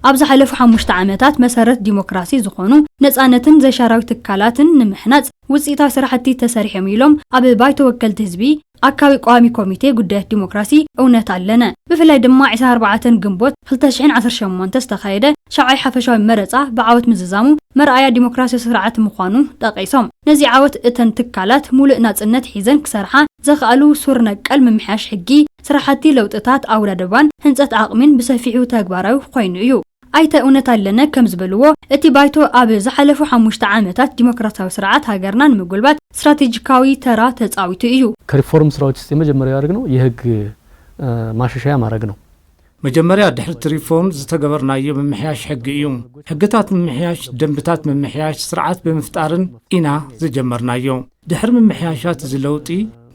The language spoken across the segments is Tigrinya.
ኣብ ዝሓለፉ ሓሙሽተ ዓመታት መሰረት ዲሞክራሲ ዝኾኑ ነጻነትን ዘይሻራዊ ትካላትን ንምሕናጽ ውጽኢታዊ ስራሕቲ ተሰሪሖም ኢሎም ኣብ ባይቶ ወከልቲ ህዝቢ ኣካቢ ቀዋሚ ኮሚቴ ጉዳያት ዲሞክራሲ እውነት ኣለነ። ብፍላይ ድማ ዕስራን ኣርባዕተን ግንቦት ክልተ ሽሕን ዓሰርተ ሸሞንተን ዝተኻየደ ሻብዓይ ሓፈሻዊ መረጻ ብዓወት ምዝዛሙ መርኣያ ዲሞክራሲያዊ ስርዓት ምዃኑ ጠቒሶም፣ ነዚ ዓወት እተን ትካላት ሙሉእ ናጽነት ሒዘን ክሰርሓ ዘኽኣሉ ሱር ነቀል ምምሕያሽ ሕጊ፣ ስራሕቲ ለውጥታት ኣወዳድባን ህንጸት ዓቕሚን ብሰፊሑ ተግባራዊ ኮይኑ እዩ። ኣይተ እውነት ኣለነ ከም ዝበልዎ፣ እቲ ባይቶ ኣብ ዝሓለፉ ሓሙሽተ ዓመታት ዲሞክራሲያዊ ስርዓት ሃገርና ንምጉልባት ስትራቴጂካዊ ተራ ተጻዊቱ እዩ። ከሪፎርም ስራዎች ውስጥ የመጀመሪያው ያደረግነው የህግ ማሻሻያ ማድረግ ነው። መጀመርያ ድሕርቲ ሪፎርም ዝተገበርናዮ ምምሕያሽ ሕጊ እዩ። ሕግታት ምምሕያሽ፣ ደንብታት ምምሕያሽ ስርዓት ብምፍጣርን ኢና ዝጀመርናዮ። ድሕሪ ምምሕያሻት እዚ ለውጢ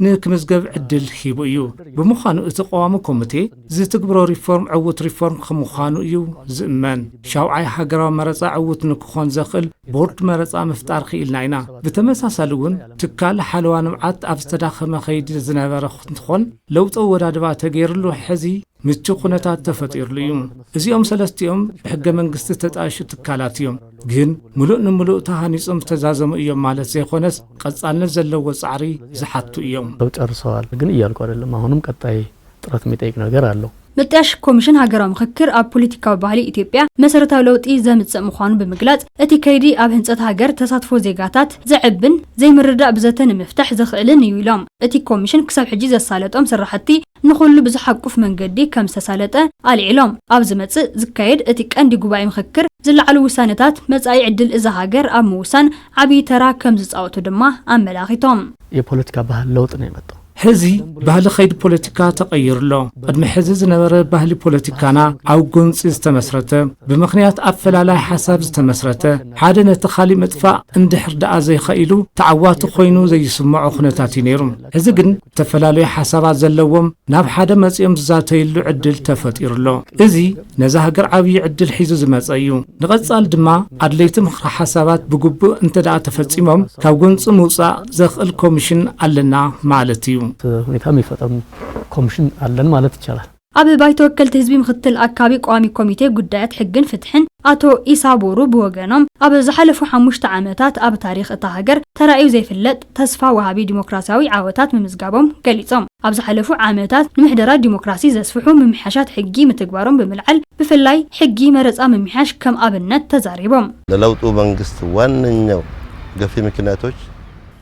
ንክምዝገብ ዕድል ሂቡ እዩ። ብምዃኑ እቲ ቀዋሚ ኮሚቴ ዝትግብሮ ሪፎርም ዕዉት ሪፎርም ከምዃኑ እዩ ዝእመን። ሻውዓይ ሃገራዊ መረፃ ዕዉት ንክኾን ዘኽእል ቦርድ መረፃ ምፍጣር ክኢልና ኢና። ብተመሳሳሊ እውን ትካል ሓለዋ ንብዓት ኣብ ዝተዳኸመ ከይዲ ዝነበረ እንትኾን ለውጢ ኣወዳድባ ተገይርሉ ሕዚ ምቹ ኩነታት ተፈጢርሉ እዩ። እዚኦም ሰለስቲኦም ብሕገ መንግስቲ ተጣይሹ ትካላት እዮም፣ ግን ምሉእ ንምሉእ ተሃኒጾም ዝተዛዘሙ እዮም ማለት ዘይኮነስ ቀጻልነት ዘለዎ ጻዕሪ ዝሓቱ እዮም። ጨርሰዋል ግን እያልኩ አይደለም። አሁንም ቀጣይ ጥረት የሚጠይቅ ነገር አለው። ምጥያሽ ኮሚሽን ሃገራዊ ምኽክር ኣብ ፖለቲካዊ ባህሊ ኢትዮጵያ መሰረታዊ ለውጢ ዘምጽእ ምዃኑ ብምግላጽ፣ እቲ ከይዲ ኣብ ህንጸት ሃገር ተሳትፎ ዜጋታት ዘዕብን ዘይምርዳእ ብዘተ ንምፍታሕ ዘኽእልን እዩ ኢሎም። እቲ ኮሚሽን ክሳብ ሕጂ ዘሳለጦም ስራሕቲ ንኹሉ ብዝሓቁፍ መንገዲ ከም ዝተሳለጠ ኣልዒሎም፣ ኣብ ዝመጽእ ዝካየድ እቲ ቀንዲ ጉባኤ ምኽክር ዝለዓሉ ውሳነታት መጻኢ ዕድል እዛ ሃገር ኣብ ምውሳን ዓብዪ ተራ ከም ዝጻወቱ ድማ ኣመላኺቶም። የፖለቲካ ባህል ለውጥ ነው የመጣው። ሕዚ ባህሊ ኸይዲ ፖለቲካ ተቐይሩ ኣሎ። ቅድሚ ሕዚ ዝነበረ ባህሊ ፖለቲካና ኣብ ጎንፂ ዝተመስረተ፣ ብምኽንያት ኣፈላላይ ሓሳብ ዝተመስረተ፣ ሓደ ነቲ ካሊእ ምጥፋእ እንድሕር ደኣ ዘይኸኢሉ ተዓዋቲ ኮይኑ ዘይስምዖ ኩነታት እዩ ነይሩ። ሕዚ ግን ዝተፈላለዩ ሓሳባት ዘለዎም ናብ ሓደ መፂኦም ዝዛተይሉ ዕድል ተፈጢሩ ኣሎ። እዚ ነዛ ሃገር ዓብዪ ዕድል ሒዙ ዝመፀ እዩ። ንቐፃል ድማ ኣድለይቲ ምኽሪ ሓሳባት ብግቡእ እንተ ደኣ ተፈፂሞም ካብ ጎንፂ ምውፃእ ዘኽእል ኮሚሽን ኣለና ማለት እዩ። ሁኔታ የሚፈጠር ኮሚሽን አለን ማለት ይቻላል። ኣብ ባይቶ ወከልቲ ህዝቢ ምክትል ኣካቢ ቀዋሚ ኮሚቴ ጉዳያት ሕግን ፍትሕን ኣቶ ኢሳ ቦሩ ብወገኖም፣ ኣብ ዝሓለፉ ሓሙሽተ ዓመታት ኣብ ታሪኽ እታ ሃገር ተራእዩ ዘይፍለጥ ተስፋ ወሃቢ ዲሞክራሲያዊ ዓወታት ምምዝጋቦም ገሊጾም። ኣብ ዝሓለፉ ዓመታት ንምሕደራ ዲሞክራሲ ዘስፍሑ ምምሕያሻት ሕጊ ምትግባሮም ብምልዓል፣ ብፍላይ ሕጊ መረጻ ምምሕያሽ ከም ኣብነት ተዛሪቦም። ለለውጡ መንግስት ዋነኛው ገፊ ምክንያቶች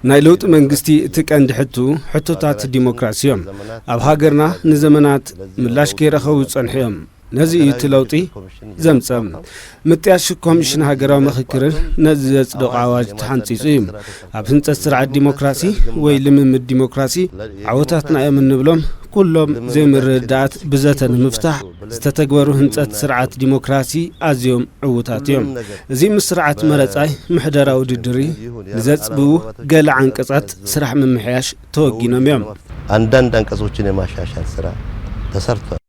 ናይ ለውጢ መንግስቲ እቲ ቀንዲ ሕቱ ሕቶታት ዲሞክራሲ እዮም። ኣብ ሃገርና ንዘመናት ምላሽ ከይረኸቡ ዝጸንሑ እዮም። ነዚ እዩ እቲ ለውጢ ዘምጸም። ምጥያሽ ኮሚሽን ሃገራዊ ምኽክርን ነዚ ዘጽደቑ ኣዋጅ ተሓንጺጹ እዩ። ኣብ ህንጸት ስርዓት ዲሞክራሲ ወይ ልምምድ ዲሞክራሲ ዓወታትና እዮም እንብሎም ኩሎም ዘይምርድዳኣት ብዘተ ንምፍታሕ ዝተተግበሩ ህንጸት ስርዓት ዲሞክራሲ ኣዝዮም ዕዉታት እዮም። እዚ ምስ ስርዓት መረጻይ ምሕደራዊ ውድድር እዩ። ንዘጽብቡ ገለ ዓንቀጻት ስራሕ ምምሕያሽ ተወጊኖም እዮም። አንዳንድ አንቀጾችን የማሻሻል ስራ ተሰርቷል።